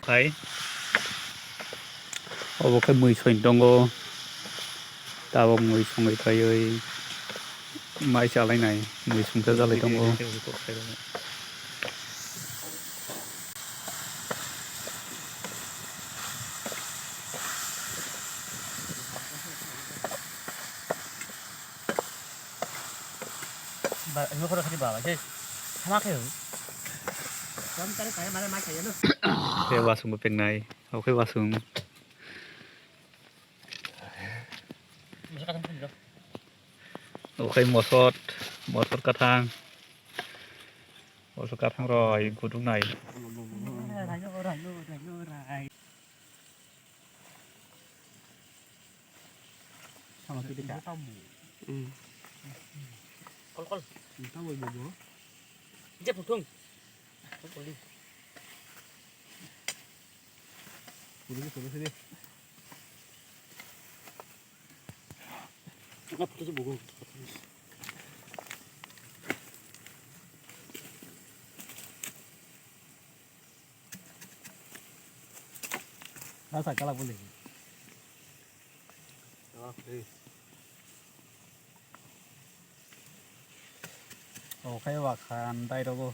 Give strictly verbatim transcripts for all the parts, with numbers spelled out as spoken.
Khai. Obo khe mui soin tongo. Tabok mui songwi khaiwi mai chalai nai. Mui songsa jalai tongo. Ba, nokora khati ba, ba, je, sama khe. Kam kare kare mane mai kaya no. Khe wasung bo pengnai, obo khe wasung. Masa kathang phun jo. Obo khe mosot, mosot kathang. Mosot kathang roi guduk nai. Rai no, rai no, rai no, rai. Sama kiti ka. Hmm. Kol, kol. Tamo bobo. Ije putung. Kol, kol. Putung, putung sini. Enggak putus bobo. Nasa kalak boleh. Oke. O khai wakhan dai rogo.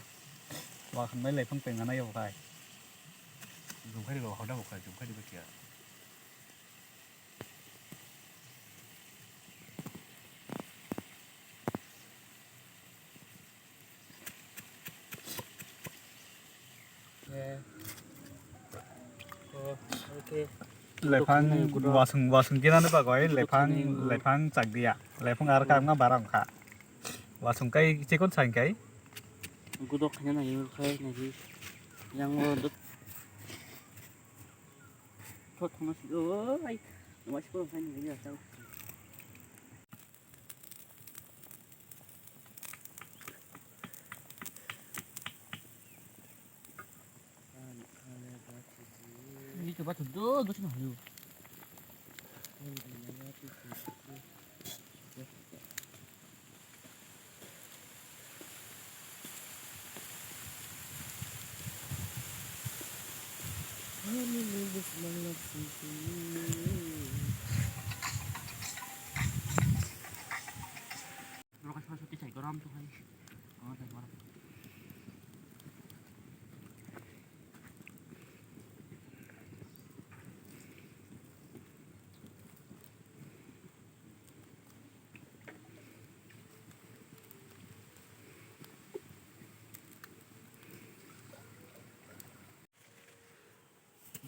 Wakhan bai lephang penga nai o khai. Jumkhai ro hoda o khai, jumkhai ro kia. Lephang wasung, wasung kinani bagwi lephang, lephang chakdiya. Lephang ar kangma bara wngkha. Wasung kai chikon sain kai. Gudok khaina nai khai nai. Yang o dot. Thot thangna si. Oi. Wasi ko khai nai ya. Borok khe soisya tisai gorom tongkha.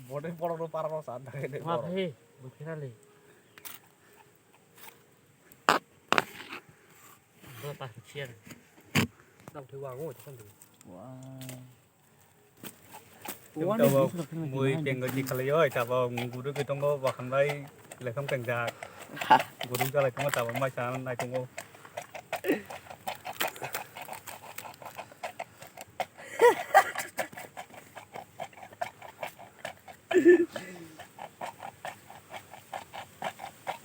Bode borok no para no sa thangwi de borok. He, bukhira le. Bo pa chiar. Dam thwi wango thang thwi. Wow. Tabok mui pengo di khalai oi, tabok guru ke tongo, bahan bai lekham tengjak. Guru jalai tongo, tabok mai sa nai tongo.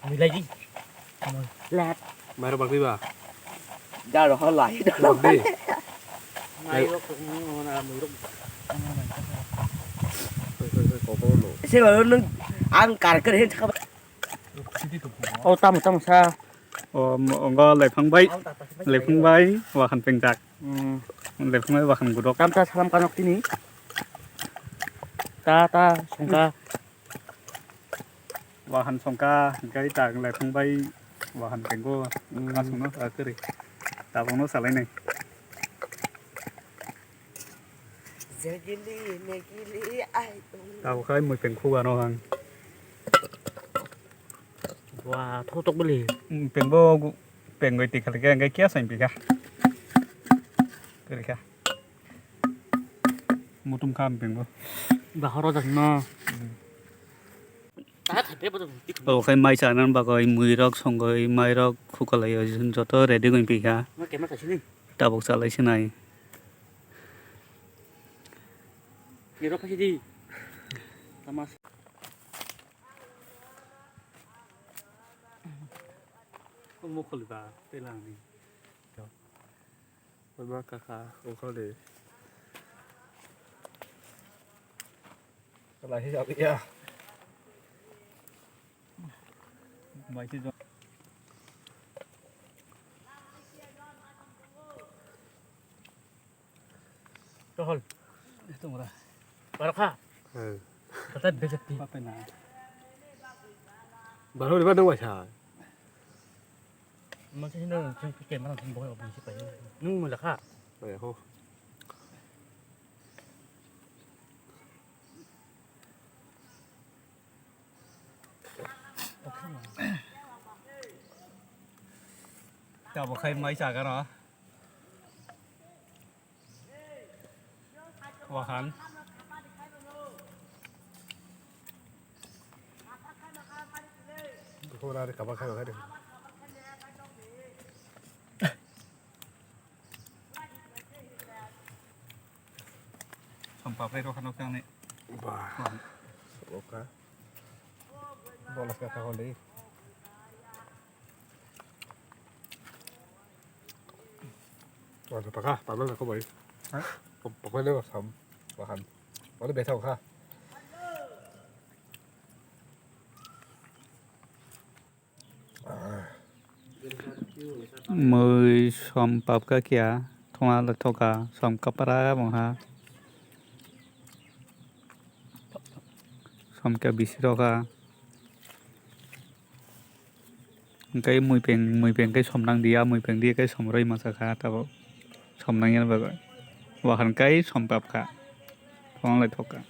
Milai di. Lat. Mairo bakti ba? Daro halai. Daro halai. Mairo ko na mairo. Koi koi koi koko no. Se ba nung ang kar kar hin chaka. O tamo tamo sa. O, mo-, ongo lephang bai, lephang bai, wahan pengjak. Hmm. Lephang bai wahan gudok. Tamta salam kanok tini. Ta, ta, songka. Wahan songka, hingkai ta lephang bai, wahan pengo. Hmm. Asungno, ah, kiri. Tabangno salainai. Jagili, megili, ai. Tabo khai mui peng khu ano ang. Wah, thotok beli. Peng bo gu-, peng goi tikha lagi angkai kia sain pika. Kiri kha. Mutum kham peng bo. Bahoro dak no. Hmm. Taha thaipe bo dak. Obo khai mai chanan bagwi mui rok songwi mai rok khukalai o joto ready goi pika. Ma kema thasini. Tabok chalai sinai. Ni rok khai di. Tamas. Omo kholi ba, tei lang ni. Oima kaka, okholi. Lai ya. Bai se jo. Tohol. Itu murah. Barokha. Kata bejati. Apa na? Baru di Bandung waisa. Masih sini nang sini kemana sini boy obin sih payu. Nung mulakha. Baik ho. Tabok khai mai chaga no. Wahan. Hura re kaba khai khai. Sampap lai rokha nok yang ni. Bah. Rokha. Bolas kata holi. Wah, pakha, pakha na ko bai. Hah? Pakha le sam, pakha. Wala betha kha. Mui som papka kia, thoma le thoka, som kapra mongha. Som kia bisi rokha. Hingke mui peng, mui peng khe som nang dia, mui peng dia khe som roi masa kha, tabok som nang ya bagwi. Wahan kai som pap kha. Thong lai thok kha.